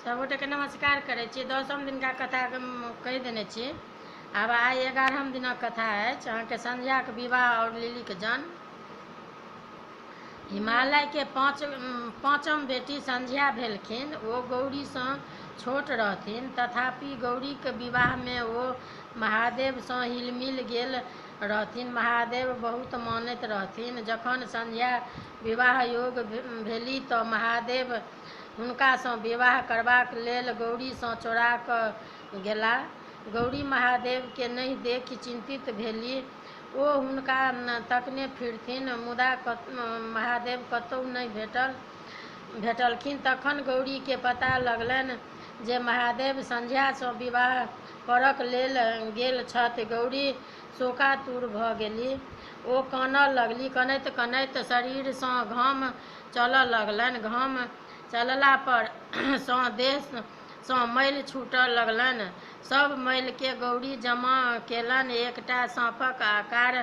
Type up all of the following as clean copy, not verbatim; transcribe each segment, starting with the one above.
सभगोटेके नमस्कार करै छी। 10म दिनका कथा कहि देने छी। आब आइ 11म दिनक कथा अछि अहाँके संध्याक विवाह आओर लिलीक जन्म। हिमालयके पाँचम बेटी संध्या भेलखिन। ओ गौरीसँ छोट रहथिन, तथापि गौरीक विवाहमे ओ महादेवसँ हिलमिल गेल रहथिन। महादेव बहुत मानैत रहथिन। जखन संध्या विवाह योग्य भेली तऽ महादेव हुनकासँ विवाह करबाक लेल गौरीसँ चोरा कऽ गेलाह। गौरी महादेवकेँ नहि देखि चिन्तित भेली। ओ हुनका तकने फिरथिन, मुदा महादेव कतहु नहि भेटलखिन। तखन गौरीकेँ पता लगलनि जे महादेव संध्यासँ विवाह करक लेल गेल छथि। गौरी शोकातुर भऽ गेली। ओ कानऽ लगली। कनैत-कनैत शरीरसँ घाम चलऽ लगलनि। घाम चलला पर सँ देहसँ मैल छूटऽ लगलनि। सभ मैलकेँ गौरी जमा केलनि। एकटा साँपक आकार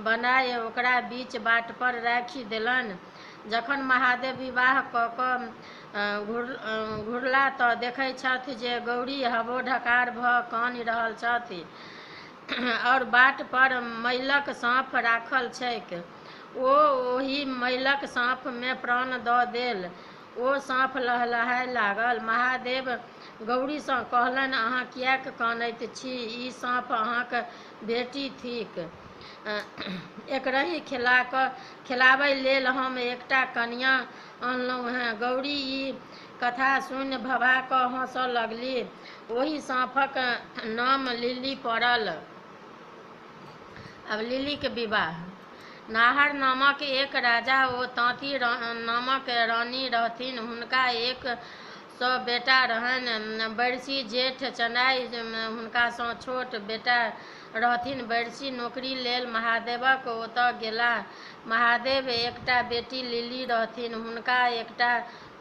बनाय ओकरा बीच बाटपर राखि देलनि। जखन महादेव विवाह कऽ कऽ घुरला तऽ देखै छथि जे गौरी हबोढकार भऽ कानि रहल छथि आओर बाट पर मैलक साँप राखल छैक। ओ ओहि मैलक साँपमे प्राण दऽ देल। ओ साँप लहलहाय लागल। महादेव गौरीसँ कहलनि, अहाँ किएक कानैत छी? ई साँप अहाँक बेटी थिक। एकरहि खेलाबय लेल हम एकटा कनियाँ अनलहुँहेँ। गौरी ई कथा सुनि भभा कऽ हँसऽ लगली। ओहि साँपक नाम लिली पड़ल। आब लिलीक विवाह। नाहर नामक एक राजा ओ ताँती नामक रानी रहथिन। हुनका 100 बेटा रहनि। बैरसी जेठ, चनाइ हुनकासँ छोट बेटा रहथिन। बैरसी नोकरी लेल महादेवक ओतऽ गेलाह। महादेव एकटा बेटी लिली रहथिन। हुनका एकटा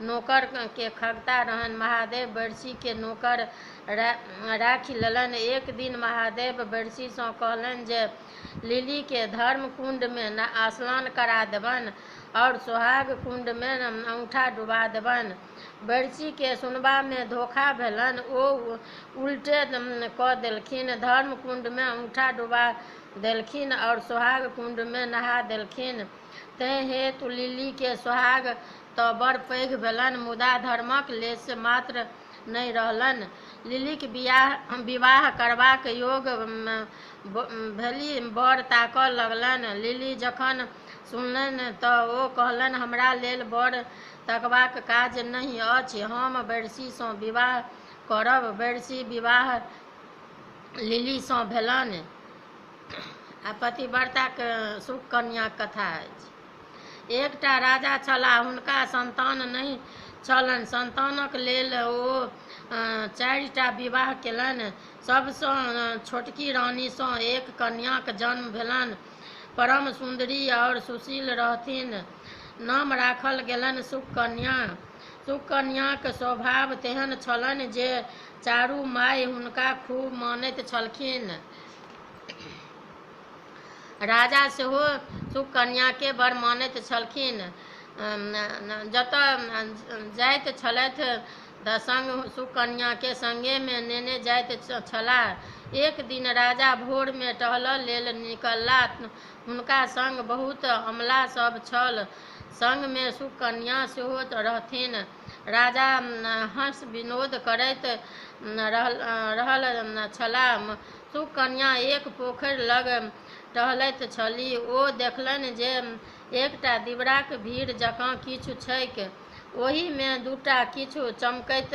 नोकर के खगता रहनि। महादेव बैरसीकेँ नोकर राखि लेलनि। एक दिन महादेव बैरसीसँ कहलनि जे लिलीकेँ धर्म-कुण्डमे स्नान करा देबनि आओर सोहाग कुण्डमे औंठा डुबा देबनि। बैरसीकेँ सुनबामे धोखा भेलनि। ओ उल्टे कऽ देलखिन। धर्म-कुण्डमे औंठा डुबा देलखिन आओर सोहाग कुण्डमे नहा देलखिन। तेँ हेतु लिलीकेँ सोहाग तऽ बड़ पैघ भेलनि, मुदा धर्मक लेश मात्र नहि रहलनि। लिलीक विवाह करबाक योग्य भेली, वर ताकऽ लगलनि। लिली जखन सुनलनि तऽ ओ कहलनि, हमरा लेल वर तकबाक काज नहि अछि। हम बैरसीसँ विवाह करब। बैरसी विवाह लिलीसँ भेलनि। आ पतिव्रताक सुकन्याक कथा अछि। एकटा राजा छलाह। हुनका सन्तान नहि छलनि। सन्तानक लेल ओ चारिटा विवाह केलनि। सभसँ छोटकी रानीसँ एक कन्याक जन्म भेलनि। परम सुन्दरी आओर सुशील रहथिन। नाम राखल गेलनि सुकन्या। सुकन्याक स्वभाव तेहन छलनि जे चारू माय हुनका खूब मानैत छलखिन। राजा सेहो सुकन्याकेँ बड़ मानैत छलखिन। जतऽ जाइत छलथि तऽ संग सुकन्याकेँ संगेमे नेने जाइत छलाह। एक दिन राजा भोरमे टहलऽ लेल निकललाह। हुनका संग बहुत अमला सभ छल। संगमे सुकन्या सेहो रहथिन। राजा हँस-विनोद करैत रहल छलाह। सुकन्या एक पोखरि लग टहलैत छलीह। ओ देखलनि जे एकटा दिबराक भीड़ जकाँ किछु छैक। ओहिमे दूटा किछु चमकैत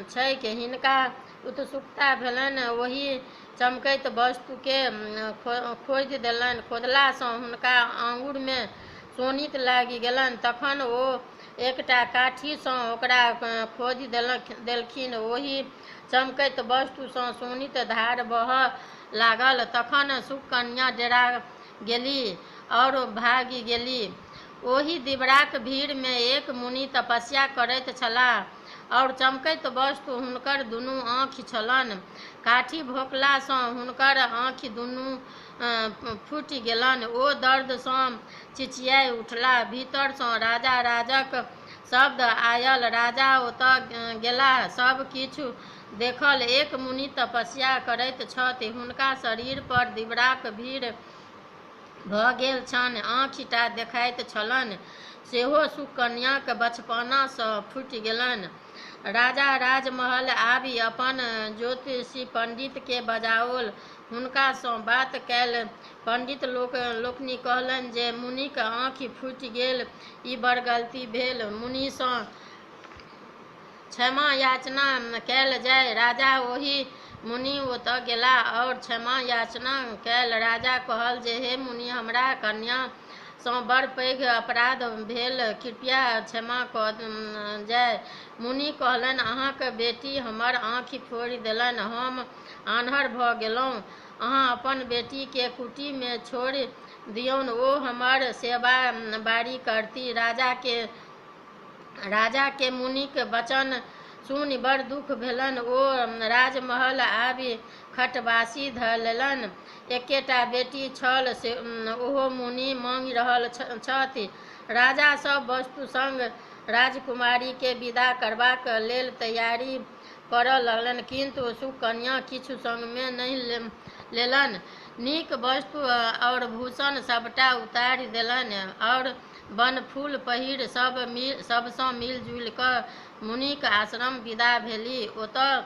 छैक। हिनका उत्सुकता भेलनि। ओहि चमकैत वस्तुकेँ खोदि देलनि। खोदलासँ हुनका आङुरमे शोणित लागि गेलनि। तखन ओ एकटा काठीसँ ओकरा खोदि देलखिन। ओहि चमकैत वस्तुसँ शोणित धार बहऽ लागल। तखन सुकन्या डेरा गेली आओर भागि गेली। ओहि दिबराक भीड़मे एक मुनि तपस्या करैत छलाह आओर चमकैत वस्तु हुनकर दुनू आँखि छलनि। काठी भोंकलासँ हुनकर आँखि दुनू फूटि गेलनि। ओ दर्दसँ चिचियाय उठलाह। भीतरसँ राजा राजक शब्द आयल। राजा ओतऽ गेलाह, सब किछु देखल। एक मुनि तपस्या करैत छथि। हुनका शरीर पर दिबराक भीड़ भऽ गेल छनि, आँखि टा देखाइत छलनि, सेहो सुकन्याक बचपना सँ फूटि गेलनि। राजा राजमहल आबि अपन ज्योतिषी पंडित के बजाओल। हुनका सँ बात कयल। पंडित लोकनि कहलनि जे मुनिक आँखि फूटि गेल, ई बड़ गलती भेल। मुनि सँ क्षमा याचना कयल जाय। राजा ओहि मुनि ओतऽ गेलाह और क्षमा याचना कयल। राजा कहल जे हे मुनि, हमरा कन्या सँ बड़ पैघ अपराध भेल, कृपया क्षमा कऽ जाय। मुनि कहलनि, अहाँक बेटी हमर आँखि फोड़ि देलनि, हम आन्हर भऽ गेलहुँ। अहाँ अपन बेटी के कुटी मे छोड़ि दियौन, ओ हमर सेवा बारी करती। राजा के मुनिक वचन सुनि बड़ दुख भेलनि। ओ राजमहल आबि खटवासी धऽ लेलनि। एकेटा बेटी छल, से ओहो मुनि मांगि रहल छथि। राजा सब वस्तु संग राजकुमारी के विदा करबाक लेल तैयारी करऽ लगलनि, किन्तु सुकन्या किछु संग मे नहि लेलनि। नीक वस्तु और भूषण सबटा उतारि देलनि और बनफूल पहिर सबसँ मिलि-जुलि कऽ मुनिक आश्रम विदा भेली। ओतऽ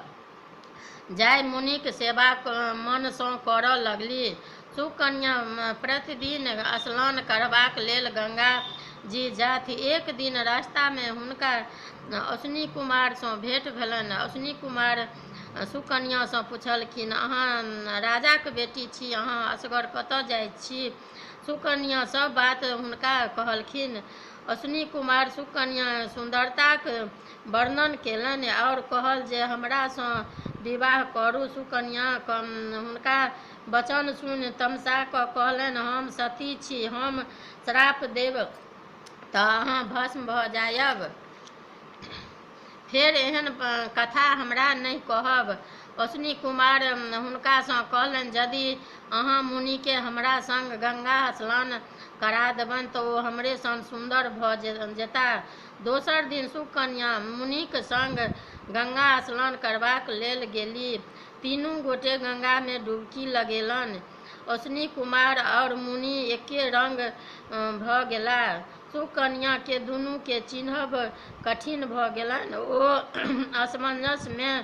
जाय मुनिक सेवा मन सँ करऽ लगली। सुकन्या प्रतिदिन स्नान करबाक लेल गंगा जी जाथि। एक दिन रास्ता मे हुनका अश्विनी कुमार सँ भेंट भेलनि। अश्विनी कुमार सुकन्या सँ पुछलखिन, अहाँ राजाक बेटी छी, अहाँ असगर कतऽ जाइत छी? सुकन्या सब बात हुनका कहलखिन। अश्विनी कुमार सुकन्या सुन्दरताक वर्णन केलनि और कहल जे हमरा सँ विवाह करू। सुकन्या हुनका वचन सुनि तमसा कऽ कहलनि, हम सती छी, हम श्राप देब तऽ अहाँ भस्म भऽ जायब। फेर एहन कथा हमरा नहि कहब। अश्विनी कुमार हुनका सँ कहलनि, यदि अहाँ मुनि के हमरा संग गंगा स्नान करा देबनि तऽ ओ हमरे सन सुन्दर भऽ जेताह। दोसर दिन सुकन्या मुनिक संग गंगा स्नान करबाक लेल गेली। तीनू गोटे गंगा मे डुबकी लगेलनि। अश्विनी कुमार और मुनि एके रंग भऽ गेलाह। सुकन्या के दुनू के चिन्हब कठिन भऽ गेलनि। ओ असमंजस मे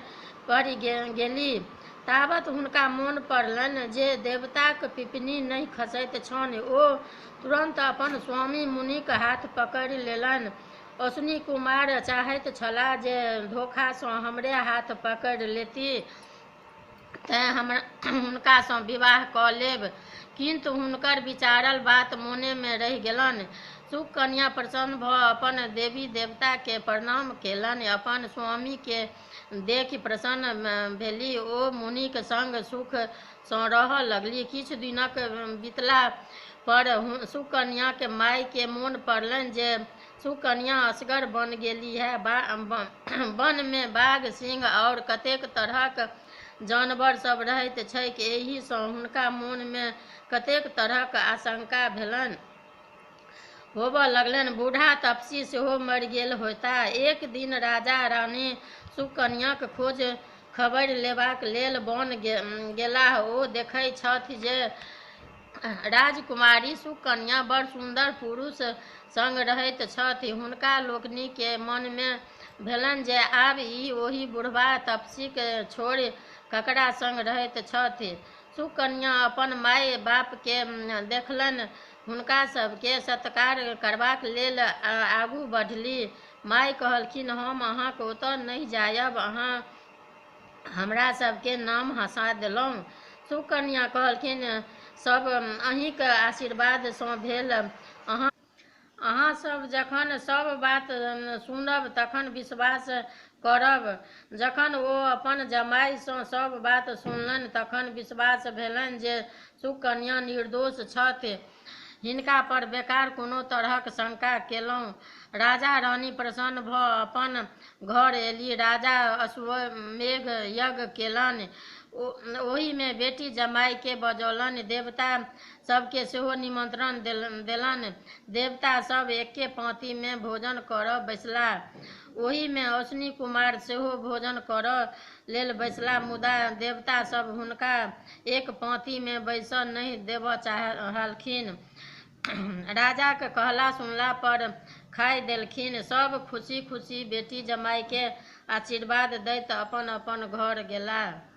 पड़ि गेली। तावत हुनका मोन पड़लनि जे देवताक पिपनी नहि खसैत छनि। ओ तुरन्त अपन स्वामी मुनिक हाथ पकड़ि लेलनि। अश्विनी कुमार चाहैत छलाह जे धोखा सँ हमरे हाथ पकड़ि लेती, तेँ हम हुनका सँ विवाह कऽ लेब, किन्तु हुनकर विचारल बात मोने मे रहि गेलनि। सुकन्या प्रसन्न भऽ अपन देवी देवता के प्रणाम केलनि। अपन स्वामी के देखि प्रसन्न भेली। ओ मुनिक संग सुख सँ रहऽ लगली। किछु दिनक बीतला पर सुकन्या के माय के मोन पड़लनि जे सुकन्या असगर बन गेली है। वन मे बाघ, सिंह और कतेक तरहक जानवर सब रहैत छैक। एहि सँ हुनका मोन मे कतेक तरहक आशंका भेलनि। होबऽ लगलनि। बूढ़ा तपसी सेहो मरि गेल होयताह। एक दिन राजा रानी सुकन्याक खोज खबरि लेबाक लेल वन गेलाह। ओ देखै छथि जे राजकुमारी सुकन्या बड़ सुन्दर पुरुष संग रहैत छथि। हुनका लोकनि के मन मे भेलनि जे आब ई ओहि बुढ़बा तपसी के छोड़ि ककरा संग रहैत छथि। सुकन्या अपन माय बाप के देखलनि। हुनका सबके सत्कार करबाक लेल आगू बढ़ली। माय कहलखिन, हम अहाँक ओतऽ नहि जायब, अहाँ हमरा सबके नाम हँसा देलहुँ। सुकन्या कहलखिन, सब अहींक आशीर्वाद सँ भेल। अहाँ सब जखन सब बात सुनब तखन विश्वास करब। जखन ओ अपन जमाय सँ सब बात सुनलनि तखन विश्वास भेलनि जे सुकन्या निर्दोष छथि, हिनका पर बेकार कोनो तरहक शंका केलहुँ। राजा रानी प्रसन्न भऽ अपन घर एली। राजा अश्वमेघ यज्ञ केलनि। ओहिमे बेटी जमायकेँ बजौलनि। देवता सभकेँ सेहो निमंत्रण देलनि। देवता सभ एके पाँतीमे भोजन करऽ बैसलाह। ओहिमे अश्विनी कुमार सेहो भोजन करऽ लेल बैसलाह, मुदा देवता सभ हुनका एक पाँतीमे बैसऽ नहि देबऽ चाहलखिन। राजाक कहला सुनला पर खाय देलखिन। सभ खुशी-खुशी बेटी जमायकेँ आशीर्वाद दैत अपन-अपन घर गेलाह।